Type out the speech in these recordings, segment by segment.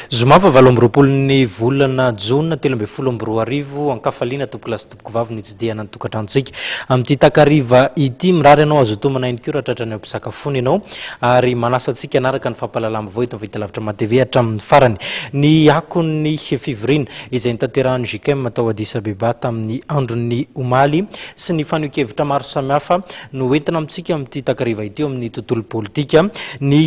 Zoma faha 28 ny volana jona 2013, ankafaliana tompokolahy sy tompokovavy no hitsidihana ny tokantranontsika amin'ity takariva ity. Mirary anao azo tomana ihany koa raha tratran'ny ao am-pisakafoana ianao ary manasa antsika hanaraka ny fampahalalam-baovao eto amin'ny Fahitalavitra MATV hatramin'ny farany. Ny akon'ny fivoriana izay notanterahin'ny JICM tao Addis Abeba tamin'ny andron'ny omaly sy ny fanehoan-kevitra maro samihafa no entina amintsika amin'ity takariva ity eo amin'ny tontolo politika. Ny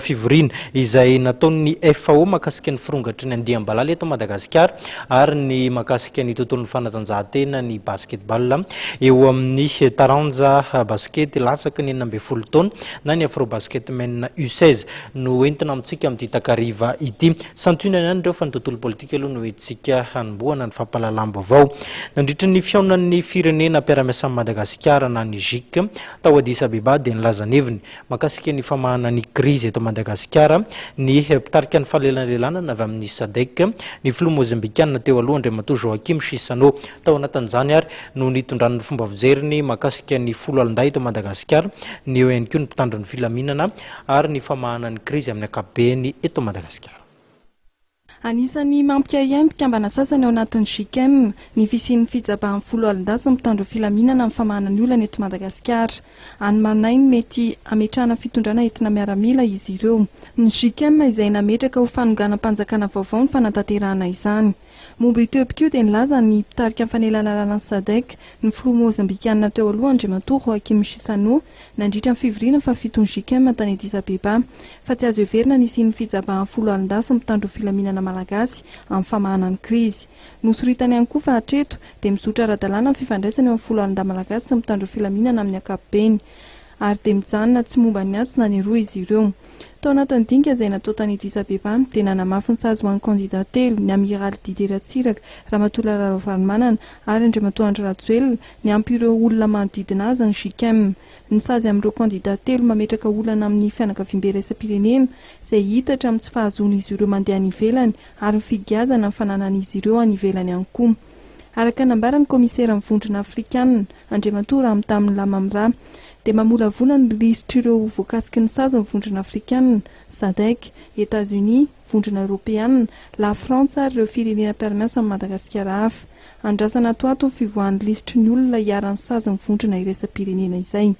fivoriana izay nataon'ny FAO mahakasika ny firongatry ny andiam-balala eto Madagasikara ary ny mahakasika ny tontolon'ny fanatanjahantena ny basketball eo amin'ny taranja basikety latsaky ny 16 taona na ny Afrobasket Men U16 no entina amintsika amin'ity takariva ity. Santionany ihany ireo fa ny tontolo politika aloha no entintsika hanombohana ny fampahalalam-baovao. Nandritra ny fihaonan'ny firenena mpiara-miasa amin'i Madagasikara na ny GIC tao Addis Abeba dia nilaza ny heviny mahakasika ny famahana ny krizy eto Madagasikara ny mpitarika ny fanelanelanana avy amin'ny Sadec, ny filoha mozambikanina teo aloha Andriamatoa Joaquim Chissano. Tao anatin'izany ary no nitondrany ny fomba fijeriny mahakasika ny foloalindahy eto Madagasikara, ny eo ihany koa ny mpitandro ny filaminana ary ny famahana ny krizy amin'ny ankapobeny eto Madagasikara. Anisan'ny mampiahiahy ny mpikambana sasany ao anatin'ny JICM ny fisian'ny fitsabahan'ny foloalindahy sy ny mpitandro ny filaminana amin'ny famahana ny olana eto Madagasikara. Any manahy ny mety hametrahana fitondrana entina miaramila izy ireo. Ny JICM izay nametraka ho fanonganam-panjakana vaovao ny fanatanterahana izany. Momba io teboka io dia nilaza ny mpitarika ny fanelanelanana ny Sadec, ny filoha Mozambikanina teo aloha Andriamatoa Joaquim Chissano, nandritra ny fivoriana fahafiton'ny JICM tany Addis Abeba, fa tsy azo heverina ny hisian'ny fijabahan'ny foloalindahy sy ny mpitandro ny filaminana malagasy amin'ny famahana ny krizy. Nosoritany ihany koa fa hatreto dia mizotra ara-dalàna ny fifandraisana eo amin'ny foloalindahy malagasy sy ny mpitandro ny filaminana amin'ny ankapobeny. Ary dia mijanona tsy momba ny atsy na ny eroa izy ireo. Tao anatin'ny dinika izay natao tany Addis Abeba dia nanamafy ny sazy ho an'ny kandida telo, ny Amiraly Didier Ratsiraka, Ramatoa Lala Ravalomanana ary Andriamatoa Andry Rajoelina, niampy ireo olona manodidina azy ny JICM. Ny sazy amin'ireo kandida telo mametraka olana amin'ny fianakaviambe iraisam-pirenena, izay hitatra amin'ny tsy fahazoan'izy ireo mandeha any ivelany ary ny figiazana ny fananan'izy ireo any ivelany ihany koa. Araka ny nambaran'ny kaomiseran'ny Vondrona Afrikanina, Andriamatoa Ramtane Lamamra, dia mamolavola ny lisitr'ireo voakasiky ny sazy ny Vondrona Afrikanina, Sadec, Etats-Unis, Vondrona Eoropeanina, La Frantsa ary ireo firenena mpiara-miasa amin'i Madagasikara hafa. Andrasana ato ho ato ny fivoahan'ny lisitry ny olona iharan'ny sazin'ny Vondrona iraisam-pirenena izay.